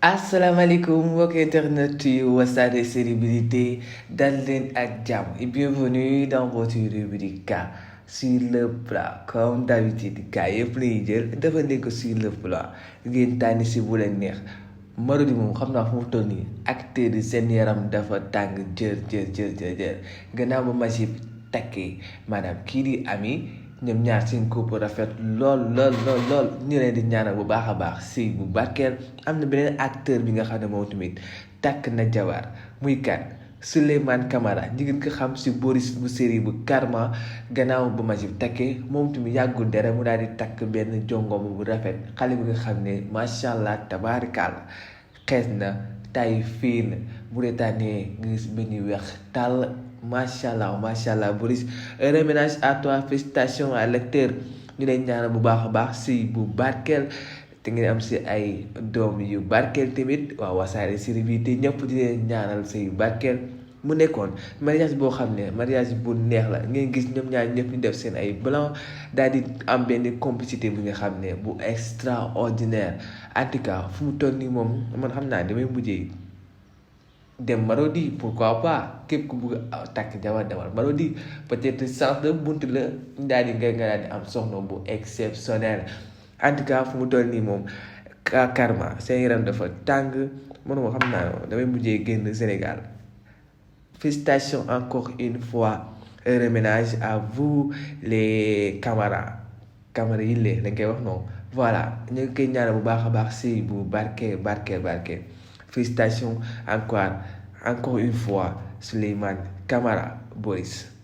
Asalaamaaleykum mbokki internet yi Wassare Célébrité dal leen ak jàmm et bienvenue dans votre rubrique K sur le plat comme d'habitude K yëpp lañuy jël dafa nekk sur le plat ngeen tànn si bu leen neex. Marodi moom xam naa fu mu toll nii acteur yi seen yaram dafa tàng jër gannaaw ba Majib takkee maanaam kii di Ami ñoom ñaar seen couple rafet lool ñu leen di ñaanal bu baax a baax sëy bu barkeel. am na beneen acteur bi nga xam ne moom tamit takk na jabar muy kan Souleymane Camara ñi ngeen ko xam si Boris bu série bu Karma gannaaw ba Majib takkee moom tamit yàggul dara mu daal di takk benn jongoma bu rafet xale bi nga xam ne macha allah tabaarikàlla xees na tay fiin bu reetaanee nga gis benn weex tàll macha allah Boris heureux ménage à toi, félicitations à l'acteur ñu lay ñaanal bu baax a baax si bu barkeel te ngeen am si ay doom yu barkeel tamit waaw Wassare Célébrité ñëpp di leen ñaanal si barkeel. mu nekkoon mariage boo xam ne mariage bu neex la ngeen gis ñoom ñaar ñëpp ñu def seen ay blanc daal di am benn complicité bi nga xam ne bu extraordinaire en tout cas fu mu toll nii moom man xam naa damay mujjee dem Marodi pourquoi pas képp ku bugg a takk jabar demal Marodi peut-être sens de bunt la daal di nga daal di am soxna bu exceptionnel en tout cas fu mu toll nii moom Karma seen yaram dafa tàng mënuma xam naa damay mujjee génn Sénégal. Félicitations encore une fois, heureux ménage à vous les Camara yi lee dañ koy wax noonu voilà ñu ngi koy ñaanal bu baax a baax si bu barke. Félicitations encore une fois Souleymane Camara Boris.